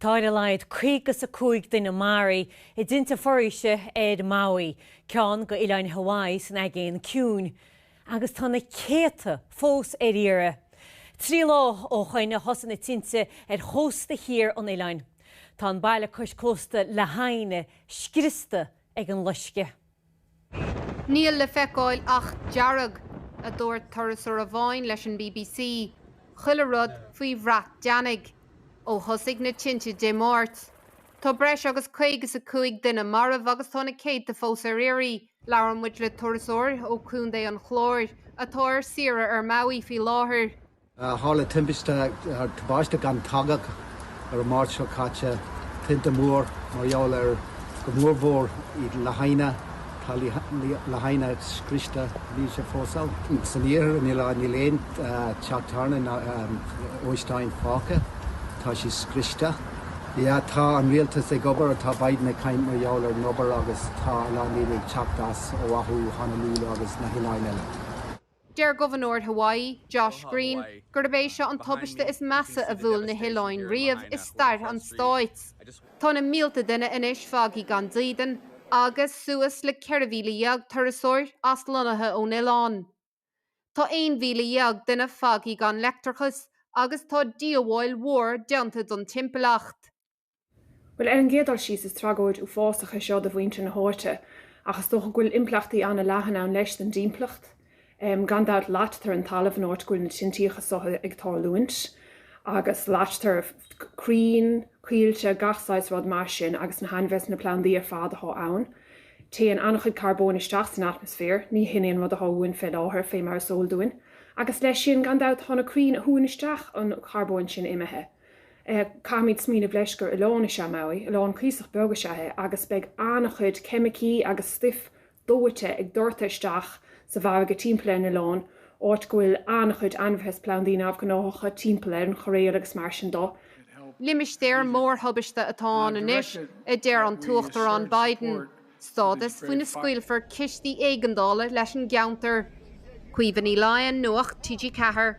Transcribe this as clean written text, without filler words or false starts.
Tá ar a laghad 55 duine maraithe i dtinte foraoise ar Maui, ceann de oileáin Hawaii san Aigéan Ciúin, agus tá na céadta fós ar iarraidh. 3 lá ó shoin a thosaigh na tinte ar chósta thiar an oileáin. Tá an baile cois cósta Lahaina scriosta ag an loisceadh. Níl le feiceáil ach dearg, a dúirt turasóir amháin leis an bbc, chuile rud faoi bhrat deannaigh. Ó thosaigh na tinte Dé Máirt, tá breis agus 55 duine marbh agus tá na céadta fós ar iarraidh. Labhair muid le turasóir ó Chontae an Chláir atá ar saoire ar Maui faoi láthair. Tharla timpiste, tubaiste gan tagadh ar an Máirt seo caite, tinte mór mar gheall ar go mórmhór i Lahaina. Tá Lahaina scriosta, níl sé fós ann. San iarthar an oileáin níl aon teach tábhairne ná óstáin fágtha, tá sé scriosta. Yeah, tá an rialtas ag obair, tá Biden ag caint mar gheall ar an obair agus tá a lán daoine ag teacht as Oahu, Honolulu agus na hoileáin eile. Deir Gobharnóir Hawaii, Josh Green, gurb é seo an tubaiste is measa a bhuail na hoileáin riamh i stair an stáit. Tá na mílte duine anois fágtha gan dídean agus suas le 14,000 turasóir aslonnaithe ón oileán. Tá 11,000 duine fágtha gan leictreachas agus tá díobháil mhór déanta don timpeallacht. Bhuel, ar an gcéad dul síos, is tragóid uafásach é seo do mhuintir na háite, ach is dócha go bhfuil impleachtaí an-leathan ann leis don dtimpeallacht. Gan dabht loithtear an talamh in áit go bhfuil na tintíocha so ag tarlúint, agus loithtear crainn, coillte, gach saghas rud mar sin, agus na hainmhithe is na plandaí ar fad athá ann. Téann an-chuid carbóin isteach san atmaisféar, ní shin é an rud athá uainn fé láthair, fé mar is eol dúinn. Agus leis sin, gan dabht, tá na crainn a shúann isteach an carbóin sin imithe. Caithfimid smaoineamh leis gur oileán is ea Maui, oileán cuíosach beag is ea é, agus beidh an-chuid ceimicí agus stuif dóite ag doirteadh isteach sa bhfarraige timpeall ar an oileán, áit go bhfuil an-chuid ainmhithe is plandaí neamhghnáthacha timpeall air, an choiréal agus mar sin do. Limistéar mórthubaiste atá ann anois, a deir an tUachtarán Biden, stádas faoina scaoilfear cistí éigeandála leis an gceantar. Caoimhe Ní Laighin, Nuacht TG4.